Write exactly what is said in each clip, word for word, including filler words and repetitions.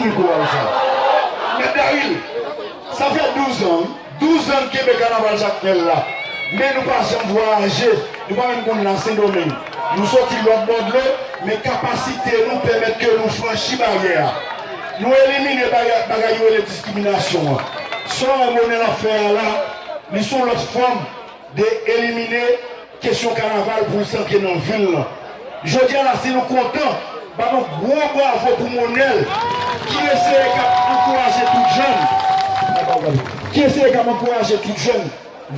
Mikwo a sa. Mèt Daril, sa fè douz an, wi. Douz an n kenbe kanaval Jakmèl la. Men nou pa janm vwayaje, nou pa menm konn nan Sendomeng. Nou soti lòt bò dlo, men kapasite nou pèmèt ke nou franchi baryè a. Nou elimine bagay, bagay yo rele diskriminasyon an. Sa w wè Monèl ap fè a la, li se yon lòt fòm de elimine kesyon kanaval pou l santre nan vil lan. Jodi a la, si nou kontan, ba nou gwo bravo pou Monèl. Ki eseye k ap ankouraje tout jèn. Ki eseye k ap ankouraje tout jèn.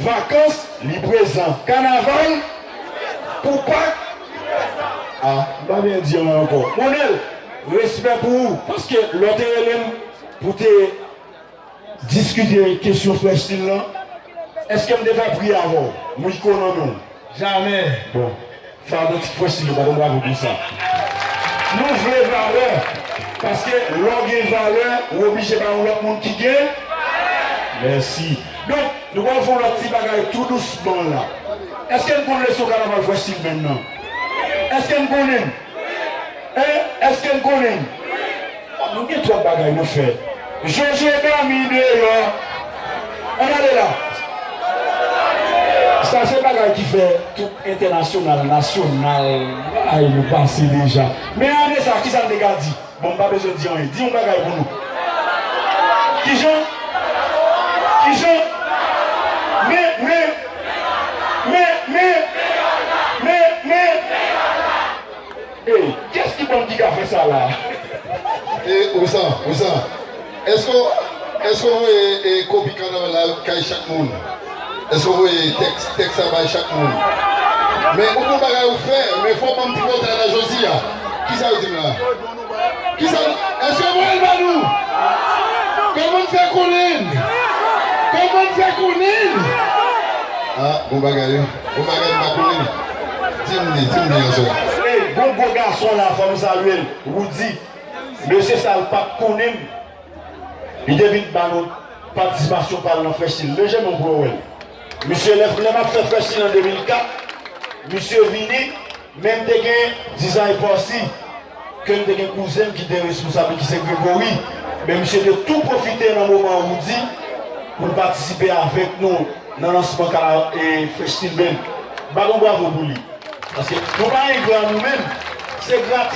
Vakans, li prezan. Kanaval, pou Pak, a, m pa byen di anyen ankò. Monèl, respè pou ou, paske lè w te rele m pou te diskite kesyon Fresh Style lan, èske m te fè pri avè w? Miko nan men w. Jamè. Bon. Fanatik Fresh Style yo, bat yon bravo pou sa. Nou vle valè, paske lè w gen valè, ou oblije bay yon lòt moun ki gen. Mèsi. Donk, nou pral fè yon lòt ti bagay tou dousman la. Èske n konn leson kanaval Fresh Style Band nan? Èske n konnen? Hein? Èske n konnen? Nou gen twòp bagay nou fè. Jojo dòmi deyò. Ann ale la. Sa se bagay ki fè tout entènasyonal, nasyonal, ay nou pase deja. Men ane sa, kisa n te ka di? Bon, m pa bezwen di anyen. Di yon bagay pou nou. Kijan? Kijan? Men, men, men, men, men, men. Ey, kiyès ki bann ki ka fè sa la? E, Wisan, Wisan, èske, èske w voye, e, kopi kanaval la kay chak moun? Èske w voye tèks, tèks sa bay chak moun? Men ou gon bagay ou fè, men fò w ban m ti kòmantè la jodi a. Kisa yo di m la? Kisa, èske yo voye l ban nou? Kòman n fè konnen? Kòman n fè konnen? Ah, bon bagay, wi. Bon bagay, m pa konnen. Di m li, di m li answè. Ey, gon gwo gason la, fò m salye l. Roody. Mesye sa, l pa t konnen m. Li te vin ban nou patisipasyon pa l nan Fresh Style. Leve men w pou yo wè l. Misye, lè, lè m ap fè Fresh Style an de mil kat, misye vini, men m te gen Design Posse, ke m te gen kouzen m ki te responsab li, ki se Gregory. Men misye te tou pwofite nan moman Roody pou l patisipe avèk nou nan lansman kara-, e, Fresh Style Band. Bat yon bravo pou li. Paske nou pa engra nou menm. Se gratis.